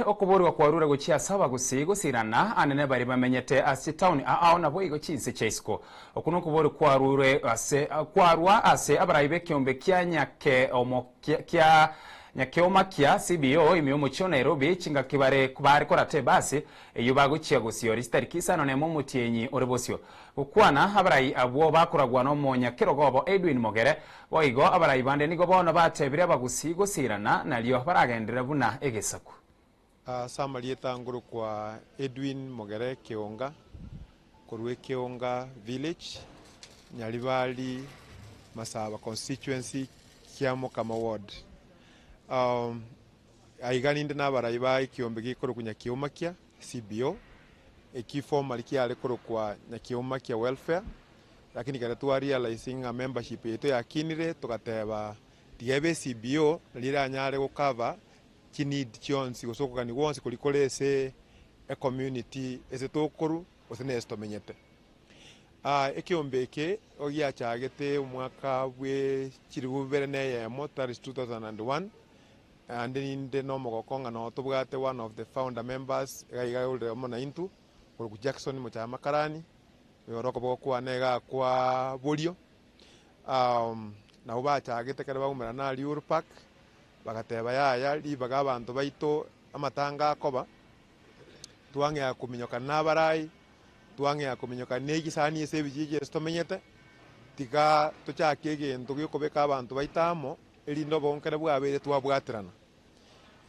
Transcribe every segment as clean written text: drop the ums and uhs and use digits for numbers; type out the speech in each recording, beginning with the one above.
okoborigwa kwarure gochia ase abagusii gosirana anene baria bamenyete ase chitaoni ao naboigo chinse chia isiko. Okwo nokoborigwa kwarure ase kwarwa ase abarai b'ekeombe kia Nyakeomo kia Nyakeomakia, CBO, ime y'omochie o Nairobi chingaki bare bare korata ebasi eyio bagochia gosiora chitariki isano nemo omotienyi ore bosio. Gokwana abarai abwo bakoragwa nomonyakerogo obo Edwin Mogere Boigo abarai bande nigo bono batebire abagusii gosirana, nario baragenderere buna egesaku. Ase amarieta ngorokwa Edwin Mogere Keonga, korwa Ekeonga Village, Nyaribari, Masaba Constituency, Kiamokama Ward. Aiga ninde nabarai ba ekiombe gekorokwa Nyakeomakia, CBO, eki formerly kiare korokwa Nyakeomakia Welfare, Lakini ekero twa realize ng'a membership yaito yakinire, togateba tiga ebe CBO nario eranyare go cover chi need chionsi gose okogania gwonsi koria kore ase ecommunity ase tokorwa gose na ase tomenyete. Ekeombe eke nigo giachagete omwaka bwe chilifu bibere na eyemo, that is 2001, naende ninde na omogoko ng'a noo tobwate one of the founder members iga iga ore amo naintwe, okorokwa Jackson Mochama Makarani. Oyore okoboko kwane iga kwa borio. Nabwo bachagete ekero baumerana aria Uhuru Park, bagateba yaya ribaga abanto baito amatanga akoba, twang'ea kominyokana na abarai, twang'ea kominyokana na egisani ase ebijiji ase tomenyete, tiga tochake egento giokobeka abanto baito amo, erinde obonkere bwabeire twabwaterana.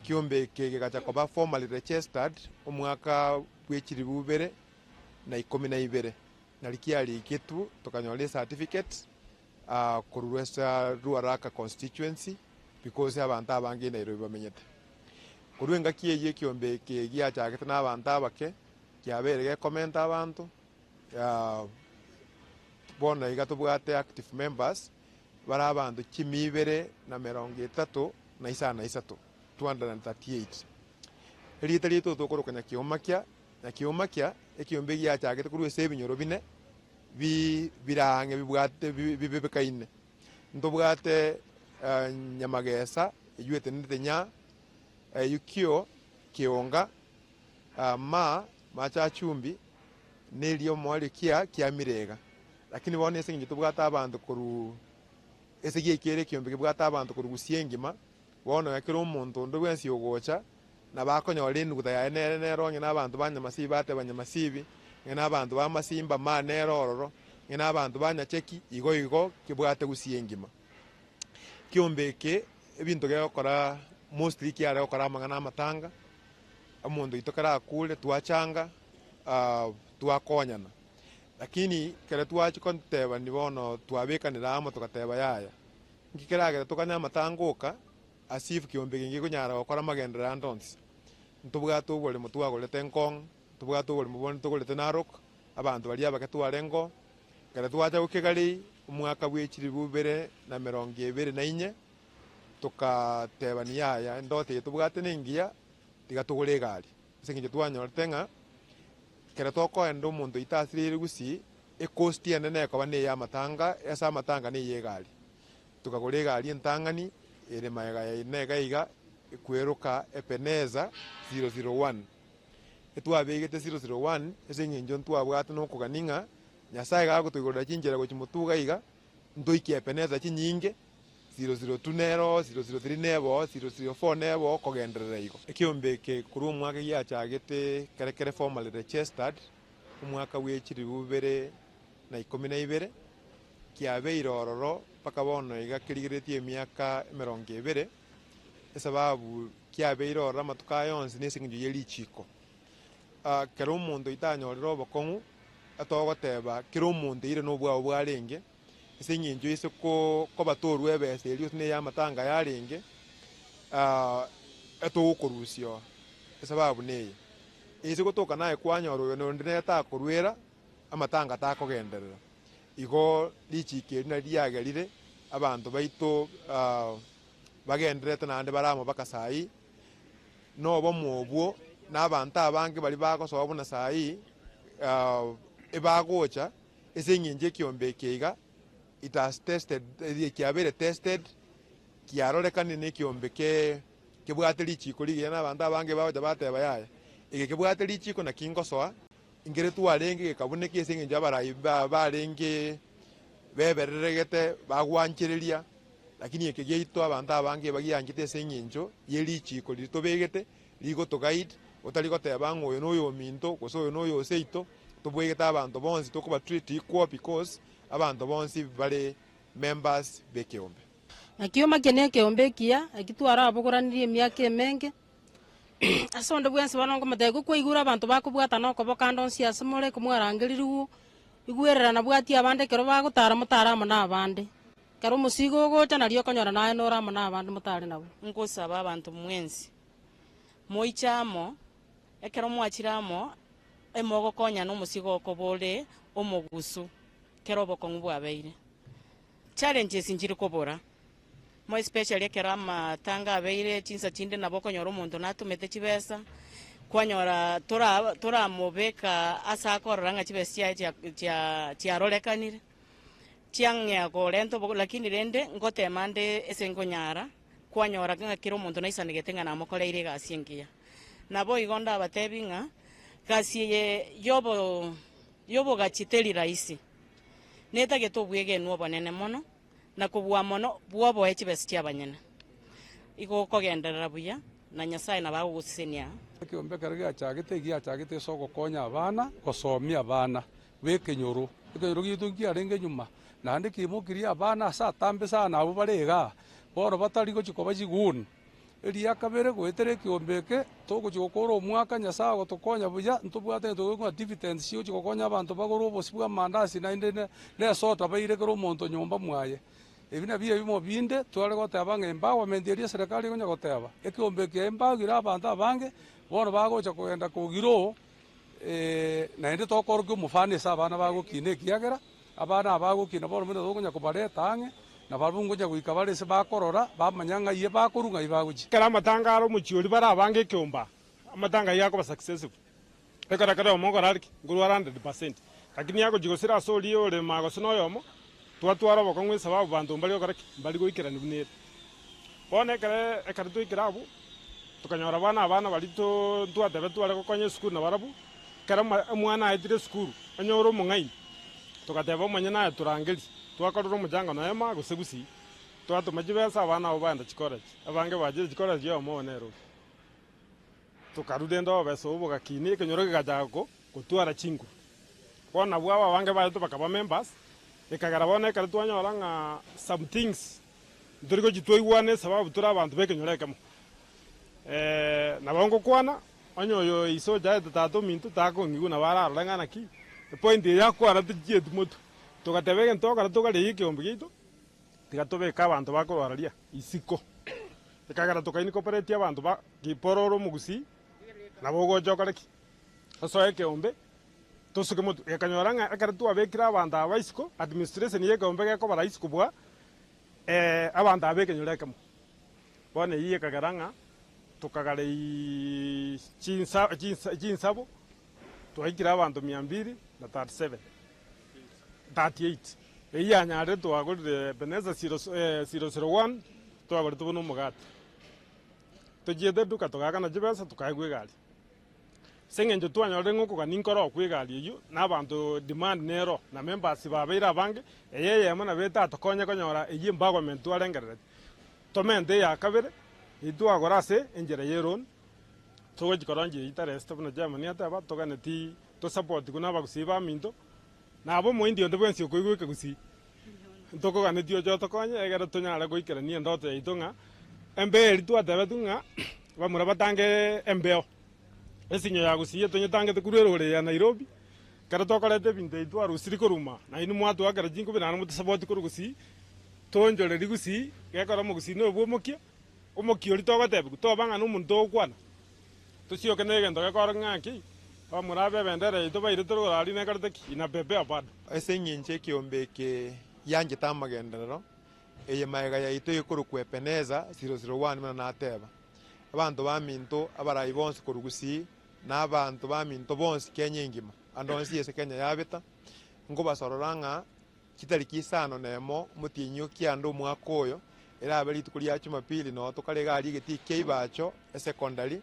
Ekiombe eke gegacha koba formally registered omwaka bwe chilifu ibere na ikomi na ibere, nari kiariketwe tokanyora ecertificate korwa ase Ruaraka constituency because abanto abange Nairobi bamenyete. Korwa engaki eyio ekiombe eke giachagete na abanto abake, kiabeire gekomenta abanto, bono iga tobwate active members bare abanto chimia ibere na emerongo etato na isano na isato, 238. Erieta riaito tokoroka Nyakiomakia. Na kioma kia ekiombe giachagete korwa ase ebinyoro bine bi bire ang'e bibwate bibebekaine. Ntobwate nyamagesa eywo etenenete nya, eyukio, kionga, ma, machachumbi, na eria omoerio kia kiamirega. Lakini bono ase eng'encho tobwate abanto korwa ase giaikere ekiombe kebwate abanto korwa gusii engima, bono ekero omonto onde bwensi ogocha. Nabo akonyora enuguta yaye nere nere onye nabanto ba Nyamasibi bateba Nyamasibi, onye nabanto ba Masimba ma nere ororo, onye nabanto ba Nyacheki igo igo kebwate gusii engima. Ekiombe eke ebinto gegokora mostly kiare gokora amang'ana amatanga, omonto oito ekero akure twachanga twakonyana. Lakini ekero twachia kotebani bono twabekanire amo togateba yaya, nki keragere tokanye amatanga oka. As if kiombe eke nkekonyara gokora amagenderero ande onsi. Ntobwate oboremo twagorete Ngong, ntobwate oboremo bonde togorete Narok, abanto baria abake twarengeo. Ekero twacha gokegarei omwaka bwe chilifu ibere na emerongo ebere na inye, togatebania yaya endoto eye tobwate nengiya, tiga togore egari. Ase eng'encho twanyorete ng'a ekero tokoenda omonto oito asireire gusii, ecost enene ekoba neye amatanga, ase amatanga neye egari. Tokagora egari entang'ani ere magega yaino iga iga ekweroka Ebeneza 001. Etwabegete 001 ase eng'encho ntwabwate nokogania ng'a Nyasae gagotoigorera chinchera gochia motuga iga, ntoikie Ebeneza chinyinge, 002 nero, 003 nebo, 004 nebo, kogenderera igo. Ekiombe eke korwa omwaka giachagete kere kere formally registered omwaka bwe chilifu bibere na ikomi na ibere, kiabeire ororo mpaka bono iga kerigereretie emiaka emerongo ebere, esababu kiabeire ororo amatuko aya onsi nase engencho ye richiiko. Kera omonto oitanyorire obokong'u, etogoteba kera omonto eire nobwao bwarenge, ase eng'encho ase koba torua ebesa eria gose na eya amatanga yarenge, etogokorusia oo, esababu neye, ase gotoka naye kwanyora oyo nonde nere takoruera, amatanga takogenderera. Igo richiiko eri nario riagerire abanto baito bagendererete naende bare amo mpaka saii, na obomo obwo na abanto abange baria bagosoa buna saii ebagocha ase eng'encho ekiombe eke iga it has tested kiabeire tested kiarorekanire na ekiombe. Kebwate richiko rigiya na abanto abange bagocha bateba yaya, eke kebwate richiko naki ngosoa, nkere twarenge gekabuneka ase eng'encho abarai barenge bebereregete bagwanchereria, lakini eke giaito abanto abange bagianchete ase eng'encho ye richiko riria tobegete rigoto guide, otari goteba ng'a oyo noyominto gose oyo noyo oseito, tobwegete abanto bonsi tokoba treat equal because abanto bonsi bare members b'ekeombe. Ekioma eke nekeombe ekiya, eki twarabogoranire emiaka emenge. Ase onde bwensi bono nkomotebia, igo kwaigure abanto bakobwatana okoboko ande onsi ase more, komwarangererigwe, igwerera na bwatia abande ekero bagotara motare amo na abande. Ekero omosigo ogocha nario okonyora naye nore amo na abande motare nabwo. Nkosaba abanto mwensi, moiche amo, ekero mwachire amo, emogokonyana omosigo okoba ore omogusu, kera obokong'u bwabeire. Challenges nchiri kobora, more especially ekero amatanga abeire, chinsa chinde nabo okonyora omonto natomete chibesa, kwanyora tora toramobeka ase akorora ng'a chibesa chiaye chia chia chiarorekanire, chiang'ea korenta obo lakini rende ngotema nde ase nkonyara, kwanyora ng'a kera omonto naisanegete ng'a namokoreire egasi engiya. Naboigo ndabatebi ng'a, gasi eye yobo yobogachi teri rahisi. Netagete obwegenwa obonene mono, na kobua mono bw'oboe chibesa chi'abanyene. Igo okogenderera buya, na Nyasae nabo agogosesenia. Ekeombe ekero giachagete, egiachagete ase ogokonya abana, gosomia abana b'ekenyoro. Ekenyoro giaito nkiarenge nyuma, naende kiaimokirie abana ase atambe sana abwo bare igaa, bono batari gochia koba chiguni. Eria kabere goetera ekeombe eke, togochia gokora omwaka Nyasae agotokonya buya, ntobwate egento gekorokwa ng'a dividends chigochia gokonya abanto bagore obosie bwa amandasi naende ne esoda baire kera omonto nyomba mwaye. Ebi nabio ebimo binde tware goteba ng'a empowerment eria eserekari ekonya goteba, ekeombe eke empowire abanto abange, bono bagocha kogenda kogira oo naende tokorokia omofano ase abana bagokina ekiagera, Abana aba bagokina bono buna tokonya kobareta ang'e, na barabwo ngonya goika bare ase bakorora, bamanya ng'ai bakorwa, ng'ai bagochia. Ekero amatanga are omochie oria bare abange ekeomba, amatanga ayio akoba successful. Ekero ekero oyomo okora ki? Nkorwara 100%. Lakini agochia gosira ase oria orema gose na oyomo, twatwara obokong'u esababu banto mbari gokora ki? Mbari goikerania buna ere. Bono ekere ekero twaikire abwo, tokanyora bono abana baria too ntwatebe tware gokonya esukuru nabarabwo, ekero omwana aetire esukuru, onye ore omong'aini, Togateba omonyene aye torangerie, twakorera omochango noema gose gusii, twatoma chibesa abana abwo bagenda chicollege, abange bachire chicollege oyomo obo Nairobi. Tokarwa rende obobesa obwo bogakina ekenyoro kegachaka ko gotwara chinguru. Bono nabwo aba abange baito bakaba members, ekagera bono ekero twanyora ng'a some things ntori gochia twaigwana esababu tore abanto ba ekenyoro ekemo. Nabo ngokwana, onye oyo ise ochaete tata ominto takong'igwa nabo ararore ng'a naki, epoint eye akwana tichieti motwe. Togateba egento togokora togareie ekeombe giaito, tiga tobeke abanto bakorwara ria isiko. Ekagera toka incorporate abanto ba kiporo ore omogusii, nabo ogocha okore ki? Osoe ekeombe, tosuke motwe. Gekanyora ng'a ekero twabekire abanto aba isiko, administration ya ekeombe gekoba rahisi kobua abanto aba b'ekenyoro ekemo. Bono eyio ekagera ng'a tokagara chinsabo, twaikire abanto mia mbili na 37, 38. Eyio yanyarire twagorire Ebeneza 001, twagorete buna omogati. Tochiete eduka togaakana chibesa tokaegwa egari. Ase eng'encho twanyorire ng'a okogania nkoro okwa egari eyio, na abanto demand nero, na members babeire abange, eye eyemo nabo etatokonye konyora eyio empowerment twarengerereti. Tomente eya kabere, eyio twagora ase enchera y'eloan, togochia koronchia eyio interest buna chairman ateba, toganeti tosapotigwe na abagusii baminto, na abe omoindi onde bwensi okoigwa ekegusii, ntokoganetie oche otokonye egere tonyare goikerania endoto yaito ng'a embeo eria twatebetwe ng'a bamura batange embeo, esinyo ya gusii etonyetangete korwa erori eye ya Nairobi, ekero tokoreta ebinto ebi twarusiri korwa maa, nainwe mwatoakera chinkobi naende motosapoti korwa gusii. Toonchorerie gusii, gekora omogusii noyo bw'omokia, omokia oria togotebigwa, toba ng'a nomonto ogokwana, tosioke negento gekorokia ng'a ki, abamura b'ebendera yaito baire tore korara rinekorete ki? Inapepea bado. Ase engencho ekeombe eke gianchete amagenderero, eye magega yaito ekorokwa Ebeneza 001 buna nateba, Abanto baminto abarai bonsi korwa Gusii, na abanto baminto bonsi Kenya engima, ande onsi ase Kenya yabeta, nkobasorora ng'a Chitariki isano nemo omotienyi o kianda omwaka oyo, Erabe rituko ria Jumapili noo tokare iga aria egetii kia Ibacho esecondary.